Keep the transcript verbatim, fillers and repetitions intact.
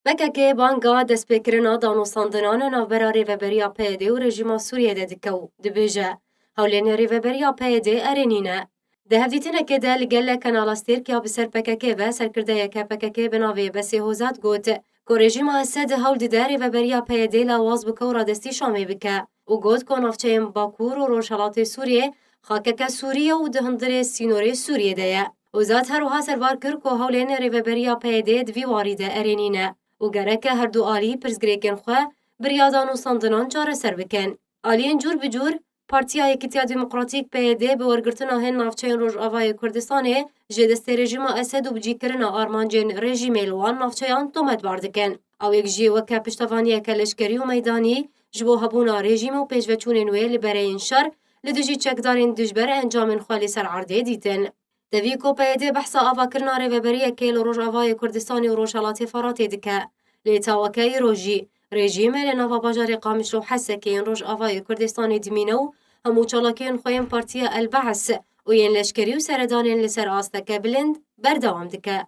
P K K banga destpêkirina danûstandinan navbera rêveberiya P Y D û rejîma Sûriyê de dike û dibêje, hewlên rêveberiya P Y D erênî ne. Di hevdîtinekê de li gel Kanala Stêrk ya bi ser P K K ve serkirdeyeke P K K bi navê Besê Hozat got ku rejîma Esed hewl dide rêveberiya P Y D lawaz bike û radestî Şamê bike û got ku navçeyên Bakur û Rojhelatê Sûriyê xakeke Sûrî ye û di hundirê sînorê Sûriyê de ye. Hozat her wiha serbar kir ku hewlên rêveberiya P Y D di vî warî de erênî ne û gereke her du alî pirsgirêkên xwe bi riya danûstandinan çareser bikin. Aliyên cûr bi cûr, Partiya Yekîtiya Demokratîk, P Y D, bi wergirtina hin navçeyên Rojavayê Kurdistanê ji destê rejîma Esed û bicîkirina armancên rejîmê li wan navçeyan tometbar dikin. Ew ê jî weke piştevaniyeke leşkerî û meydanî ji bo hebûna rejîm û pêşveçûnên wê li bereyên şer li dijî çekdarên dijber encamên xwe li ser erdê dîtin. Tevî ku P Y D behsa avakirina rêveberiyekê li Rojavayê Kurdistanê û Rojhelatê Feratê dike. Lê ta weke îro jî rejîm li nava bajarê Qamişlo û Hesekê yên Rojavayê Kurdistanê dimîne û hemû çalakiyên xwe yên Partiya El Be's û yên leşkerî û seredanên li ser asteke bilind berdewam dike.